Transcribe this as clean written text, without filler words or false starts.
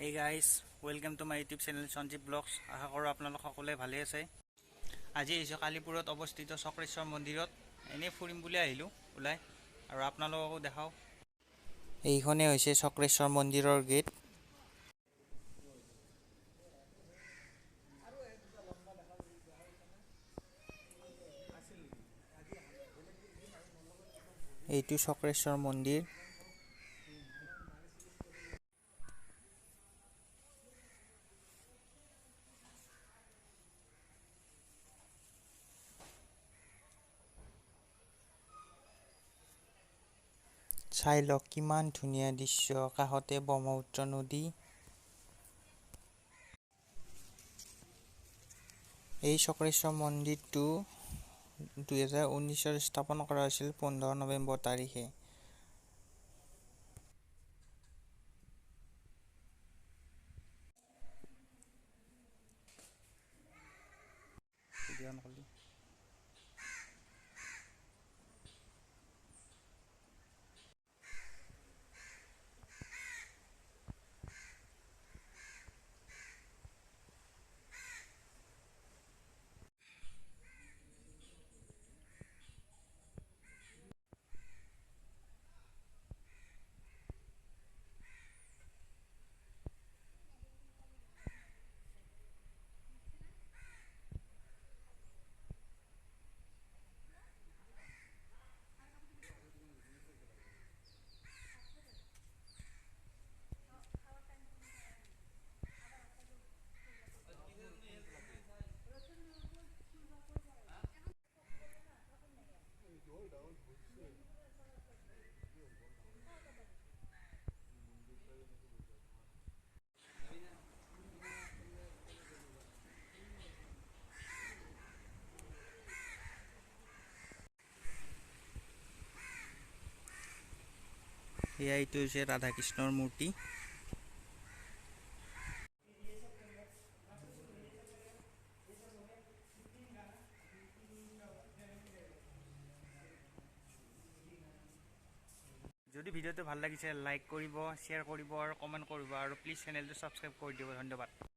Hey guys, welcome to my YouTube channel Sanjeev blogs. আশা কৰোঁ আপোনালোক সকলোৱে ভালে আছে। আজি আহিছোঁ কালিপুৰত অৱস্থিত চক্ৰেশ্বৰ মন্দিৰত। এনেই ফুৰিম বুলি আহিলোঁ ওলাই আৰু আপোনালোককো দেখাওঁ। এইখনেই হৈছে চক্ৰেশ্বৰ মন্দিৰৰ গেট। এইটো চক্ৰেশ্বৰ মন্দিৰ। চাই লওক কিমান ধুনীয়া দৃশ্য, কাষতে ব্ৰহ্মপুত্ৰ নদী। এই চক্ৰেশ্বৰ মন্দিৰটো 2019 স্থাপন কৰা হৈছিল 15 নৱেম্বৰ তাৰিখে। এয়া এইটো হৈছে ৰাধাকৃষ্ণৰ মূৰ্তি। যদি ভিডিঅ'টো ভাল লাগিছে লাইক কৰিব, শ্বেয়াৰ কৰিব আৰু কমেণ্ট কৰিব আৰু প্লিজ চেনেলটো ছাবস্ক্ৰাইব কৰি দিব। ধন্যবাদ।